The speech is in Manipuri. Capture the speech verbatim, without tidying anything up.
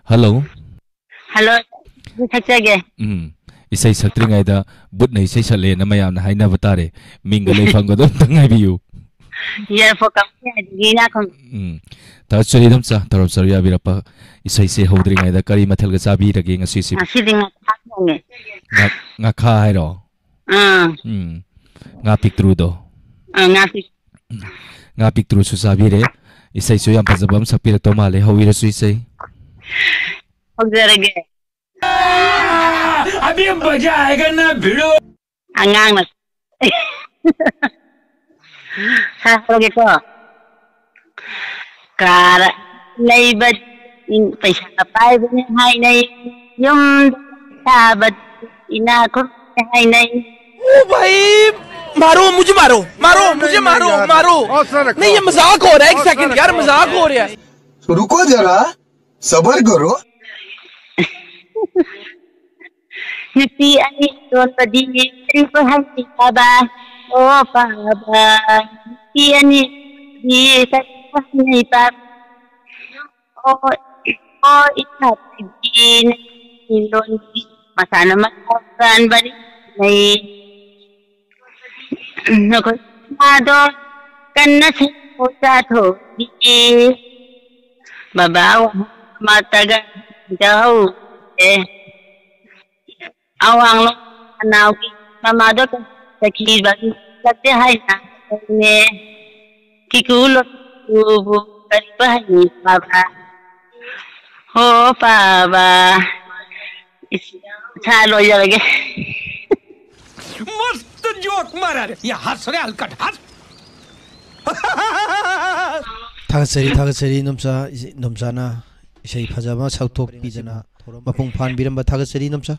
ꯍꯜꯂꯣ꯫ ꯍꯜꯂꯣ꯫ ꯁꯛꯆꯒꯦ꯫ ꯎꯝ꯫ ꯏꯁꯩ ꯁꯛꯇ꯭ꯔꯤꯉꯩꯗ ꯕꯨꯠꯅ ꯏꯁꯩ ꯁꯛꯂꯦꯅ ꯃꯌꯥꯝꯅ ꯍꯥꯏꯅꯕ ꯇꯥꯔꯦ꯫ ꯃꯤꯡꯒ ꯂꯩꯐꯝꯒꯗꯣ ꯑꯝꯇ ꯉꯥꯏꯕꯤꯌꯨ꯫ ꯌꯥꯏꯔꯤꯄꯣꯛ ꯀꯝꯄꯅꯤ ꯍꯥꯏꯗꯒꯤ ꯏꯅꯥꯛ ꯈꯨꯟ-, ꯎꯝ꯫ ꯊꯥꯒꯠꯆꯔꯤ ꯏꯗꯣꯝꯆꯥ, ꯊꯧꯔꯝ ꯁꯔꯨꯛ ꯌꯥꯕꯤꯔꯛꯄ꯫ ꯏꯁꯩꯁꯦ ꯍꯧꯗ꯭ꯔꯤꯉꯩꯗ ꯀꯔꯤ ꯃꯊꯦꯜꯒ ꯆꯥꯕꯤꯔꯒꯦ ꯉꯁꯤꯁꯤꯕꯨ? ꯉꯁꯤꯗꯤ ꯉꯥ ꯊꯣꯡꯉꯦ꯫ ꯉꯥ-, ꯉꯥꯈꯥ ꯍꯥꯏꯔꯣ? ꯑꯥ꯫ ꯎꯝ꯫ ꯉꯥ ꯄꯤꯛꯇ꯭ꯔꯨꯗꯣ꯫ ꯑꯥ, ꯉꯥ ꯄꯤꯛ-, ꯉꯥ ꯄꯤꯛꯇ꯭ꯔꯨꯁꯨ ꯆꯥꯕꯤꯔꯦ꯫ ꯏꯁꯩꯁꯨ ꯌꯥꯝ ꯐꯖꯕ ꯑꯃ ꯁꯛꯄꯤꯔꯛꯇꯧ ꯃꯥꯜꯂꯦ꯫ ꯍꯧꯕꯤꯔꯁꯨ ꯏꯁꯩ꯫ ꯍꯧꯖꯔꯒꯦ꯫ अभी मजा आएगा ना भिड़ो। ꯑꯉꯥꯡꯅ꯫ ꯁꯥꯔꯒꯦꯀꯣ꯫ ꯀꯥꯔ ꯂꯩꯕ ꯄꯩꯁꯥ ꯄꯥꯏꯕꯅꯤ ꯍꯥꯏꯅꯩ, ꯌꯨꯝ ꯁꯥꯕ ꯏꯅꯥꯛ ꯈꯨꯟꯕꯅꯤ ꯍꯥꯏꯅꯩ꯫ ओ भाई, मारो, मुझे मारो, मारो, मुझे मारो, मारो। नहीं, ये मजाक हो रहा है, एक सेकंड यार, मजाक हो रहा है। तो रुको जरा, सबर करो। ꯅꯨꯄꯤ ꯑꯅꯤ ꯂꯣꯟꯕꯗꯤ ꯀꯔꯤꯕꯨ ꯍꯥꯏꯅꯩ ꯄꯥꯕ? ꯑꯣ ꯄꯥꯕ, ꯅꯨꯄꯤ ꯑꯅꯤ ꯂꯣꯟꯕꯗꯤ ꯀꯔꯤꯕꯨ ꯍꯥꯏꯅꯩ ꯄꯥꯕ? ꯑꯣ, ꯑꯣ ꯏꯆꯥ ꯊꯣꯏꯕꯤ, ꯅꯨꯄꯤ ꯂꯣꯟꯕꯤ ꯃꯁꯥꯅ ꯃꯁꯥ ꯍꯨꯔꯥꯟꯕꯅꯤ ꯍꯥꯏꯅꯩ꯫ ꯅꯈꯣꯏ ꯃꯥꯗꯣ ꯀꯟꯅ ꯁꯦꯡꯉꯨ ꯆꯥꯊꯣꯛꯄꯤ꯫ ꯕꯕꯥ ꯃꯇꯒ ꯍꯧꯗꯦ꯫ ꯑꯋꯥꯡꯂꯣꯝ ꯈꯅꯥꯎꯒꯤ ꯃꯃꯥꯗꯣ ꯆꯠꯈꯤꯕꯒꯤ ꯆꯠꯇꯦ ꯍꯥꯏꯅ ꯍꯥꯏꯅꯦ꯫ ꯀꯤꯀꯨ ꯂꯣꯠꯄꯨ ꯀꯔꯤꯕ ꯍꯥꯏꯅꯤ ꯄꯥꯕ? ꯍꯣ ꯄꯥꯕ꯫ ꯏꯁ, ꯁꯥ ꯂꯣꯏꯖꯔꯒꯦ꯫ मस्त जोक मारा रे। ये हंस रे हलकट हंस। ꯊꯥꯒꯠꯆꯔꯤ, ꯊꯥꯒꯠꯆꯔꯤ ꯏꯗꯣꯝꯆꯥ, ꯏꯗꯣꯝꯆꯥꯅ ꯏꯁꯩ ꯐꯖꯕ ꯁꯛꯊꯣꯛꯄꯤꯗꯅ ꯃꯄꯨꯡ ꯐꯥꯍꯟꯕꯤꯔꯝꯕ ꯊꯥꯒꯠꯆꯔꯤ ꯏꯗꯣꯝꯆꯥ꯫